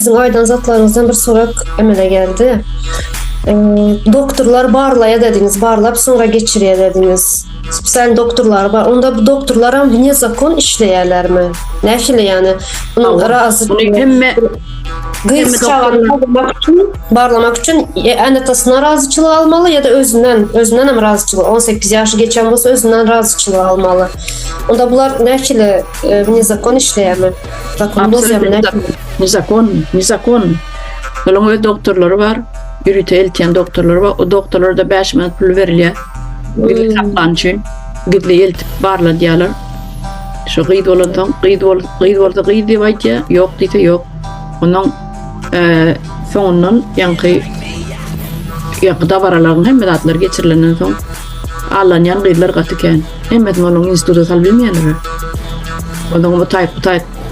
Siziň aýdan zatlaryňyzdan bir sorak emele geldi. E, doktorlar barlaýa dediňiz, barlap soňra geçirýär dediňiz. Spesial doktorlar bar. Onda bu doktorlar hem wne zakon işleýärlermi? Nähili ýani? Munuň razy Muny hemme Gyz çagany barlamak üçin, barlamak üçin ene-atasyna razyçylyk almaly ýa-da özünden, özünden hem razyçylyk, 18 ýaşy geçen bolsa özünden razyçylyk almaly. Onda bular nähili wne zakon işleýärmi? Zakon bozýarmy nähili? Nezakon, nezakon. Olaryň öz doktorlary bar, ýörite eltýän doktorlary bar. O doktorlara-da 5 manat pul berilýär. Gizli saklan üçin gizli eltip barladýarlar. Şu gyz bolansoň, gyz bol, gyz bolsa gyz diýip aýdýar, ýok diýse ýok. Ondan e, soňundan ýaňky ýaňky dabaralaryň hemme zatlar geçirilenden soň allanýan gyzlar gaty kän. Hemmesini olaryň instituta salyp bilmeýärler. Ondan bu taýp, bu taýp.